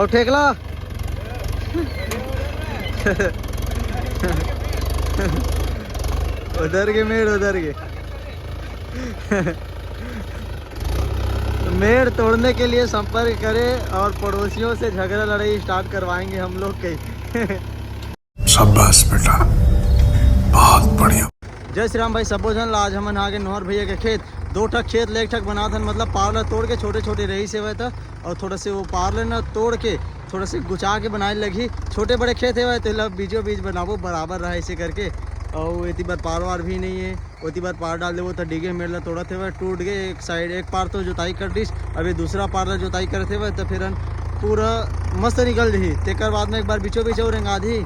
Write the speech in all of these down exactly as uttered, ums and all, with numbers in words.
अउ ठेकला। उधर के मेड़, उधर के। मेड़ तोड़ने के लिए संपर्क करें और पड़ोसियों से झगड़ा लड़ाई स्टार्ट करवाएंगे हम लोग कहीं। शाबाश बेटा, बहुत बढ़िया। जय श्री राम भाई, सबो झन ला। आज हमन आगे नोहर भैया के खेत, दो ठक खेत ले एक ठक बनात हन, मतलब पार ला तोड़ के छोटे छोटे रहिस हवय त, अउ थोड़ा से वो पार ले ना तोड़ के थोड़ा से गुचा के बनाए लगही। छोटे बड़े खेत हवय तेला बीचों बीच बनाबो, बराबर रहे ऐसे करके। अउ एती बर पार वार भी नहीं है, ओती बर पार डाल देबो त डिगे मेड़ ला तोड़त हवय, टूट गे एक साइड, एक पार तो जोताई कर दिस, अभी दूसरा पार ला जोताई करत हवय त फिर पूरा मस्त निकल जही। तेकर बाद में एक बार बीचों बीच और रेंगा दी।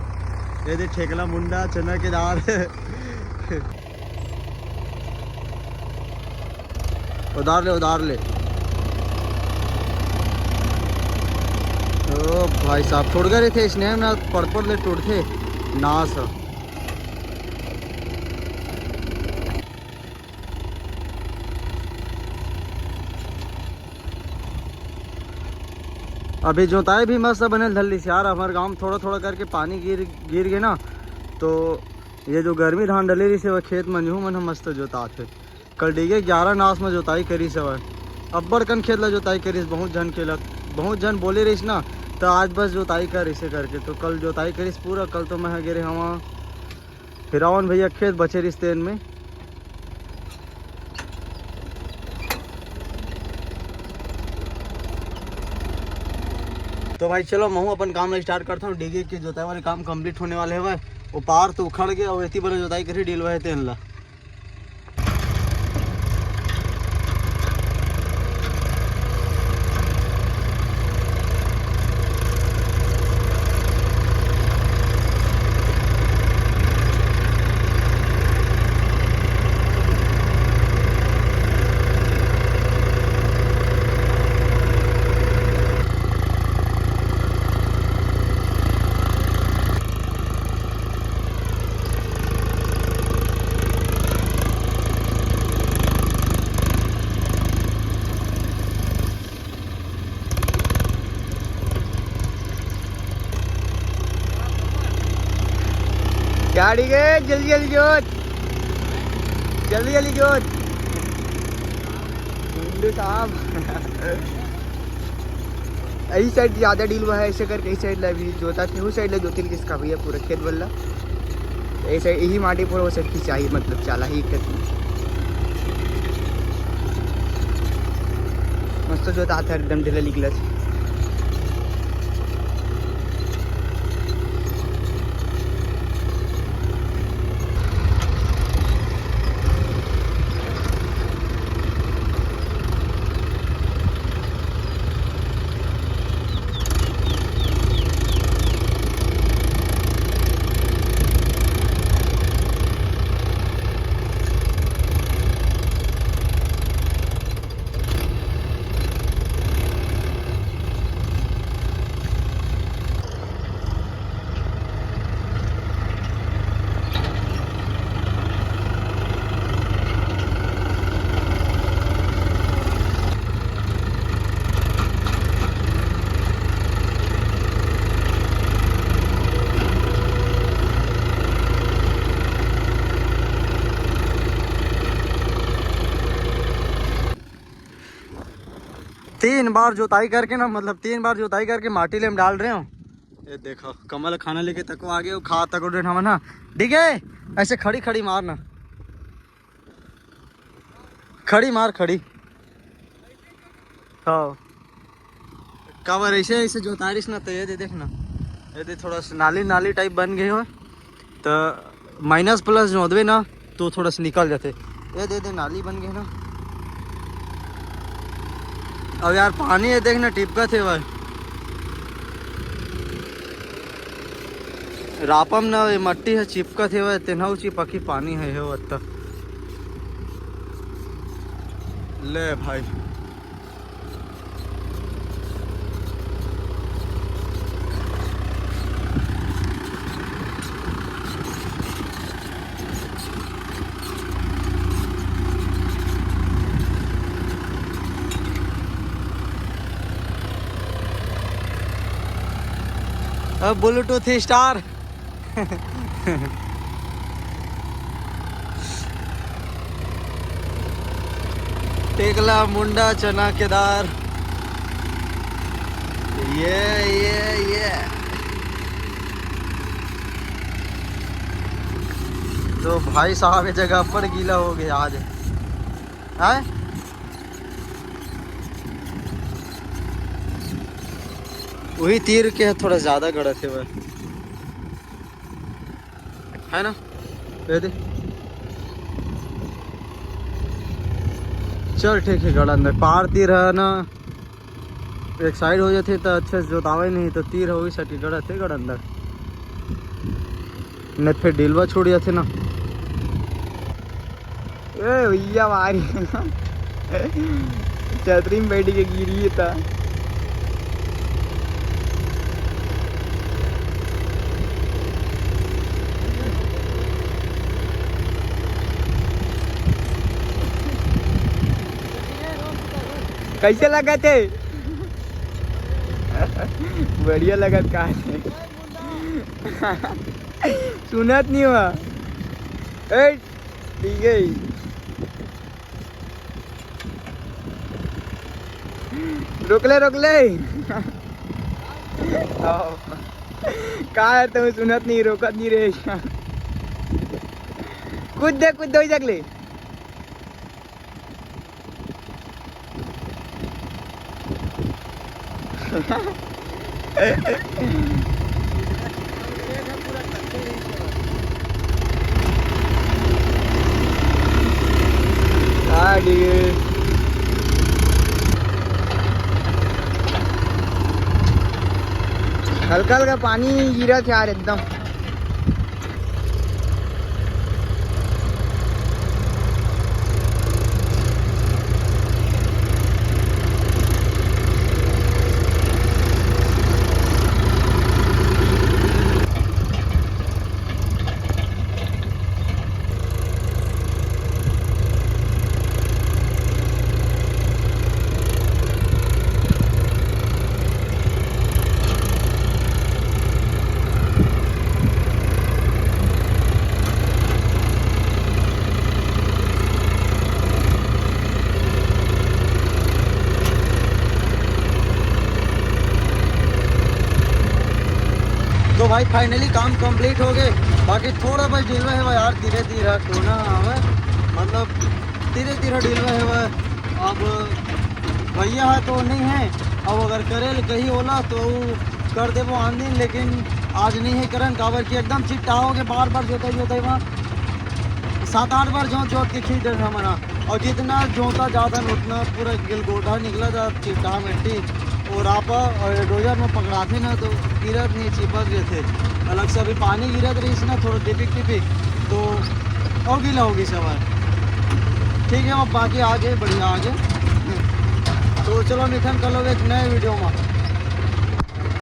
ये दे ठेकला मुंडा चना के दार। उधार ले, उधार ले। ओ भाई साहब, टूट गए थे स्नेह ना, पड़ पड़ ले टूटथे नास ह। अभी जोताई भी मस्त बने धर लिस यार। हमारे गांव में थोड़ा थोड़ा करके पानी गिर गिर गए ना, तो ये जो गर्मी धान डले रहिस हे, वो खेत मंजहू मन ह मस्त जोतात हे। कल डीगे ग्यारह नास में जोताई करिस हवय। अब्बड़ कन खेत ला जोताई करिस, बहुत झन के लग, बहुत झन बोले रहिस ना, त आज बस जोताई कर इसे करके। तो कल जोताई करिस पूरा। कल तो मैं गे रहे हवा फिरावन भैया खेत, बचे रहिस तेन में। तो भाई चलो, महू अपन काम ला स्टार्ट करता हूँ। डीगे के जोताई वाले काम कंप्लीट होने वाले हवय। वो पार तो उखड़ गया, और एती बड़ा जोताई करी डील वहे तेन ला। गाड़ी के जल्दी जल्दी जोत, जल्दी जल्दी जोत। गुंडू साहब। यही साइड ज्यादा डील हुआ है, ऐसे करके यही साइड ला भी जोता थे, उस साइड ला जोतिल किसका भैया पूरा खेत बल्ला। ऐसे यही माटी पूरा वो साइड की चाहिए, मतलब चाला ही एक। मस्त जोता था एकदम ढीला निकला। तीन बार जोताई करके ना, मतलब तीन बार जोताई करके माटी ले में डाल रहे हो। ये देखो, कमल खाना लेके तको आगे, वो खा तको डेढ़ हवा ना। ठीक है, ऐसे खड़ी खड़ी मारना, खड़ी मार, खड़ी। हाँ, काबर ऐसे ऐसे जोतारिस ना, तो ये दे देख ना, ये दे थोड़ा सा नाली नाली टाइप बन गए हो, तो माइनस प्लस जोतबे ना, तो थोड़ा सा निकल जाते। ये दे दे, नाली बन गए ना। अब यार, पानी ये देख ना, टिपकत हे भाई। रापम ना, ये मट्टी हे, चिपकत हे भाई, तेनहू चिपकी पानी हे, हे वत्ता। ले भाई। अब ब्लूटूथ स्टार। टेकला मुंडा चना के दार। ये, ये, ये। तो भाई साहब, ये जगह पर गीला हो गया आज। हैं? वही तीर के थोड़ा ज्यादा गड़त हे वह, है ना? दे दे। चल ठीक है, गड़ा अंदर पार तीर है ना, एक साइड हो जाते तो अच्छे से जोतावे नहीं, तो तीर हो सके गड़ा थे गड़ा अंदर, नहीं फिर डिलवा छूट जाते ना। ए भैया मारी। छतरी में बैठ के गिरी था। कैसे लगा थे? बढ़िया लगा का? सुनत नहीं हुआ। ए, ठीक है। रोक ले, रोक ले। आओ। का यार, तुम सुनत नहीं, रोकत नहीं रे। कूद दे, कूद दे, ओई जग ले। हाँ, ठीक है। हल्का हल्का पानी गिरत हे यार एकदम। तो भाई, finally काम complete हो गए। बाकी थोड़ा बस डिलवा हे यार, धीरे धीरे कोना आवे, मतलब धीरे धीरे डिलवा हे। अब भैया हे तो नहीं हे, अब अगर करे ल कही ओला तो ऊ कर देबो आन दिन, लेकिन आज नहीं हे करन, काबर कि एकदम चिट्टा हो गए, बार बार जोताई जोताई मा सात आठ बार जोत जोत के खींच देन हमन ह। और जितना जोता जाथन उतना पूरा गिलगोटा निकला था, चिट्टा मिट्टी। और आप, और डोजर में पकड़ाथे ना तो गिरत नहीं, चिपक जाथे। अलग से अभी पानी गिरत रहिस ना थोड़ा टिपिक टिपिक, तो और गीला हो गई सवार। ठीक है, अब बाकी आगे बढ़िया आगे। तो चलो मिथन, कल एक नए वीडियो में।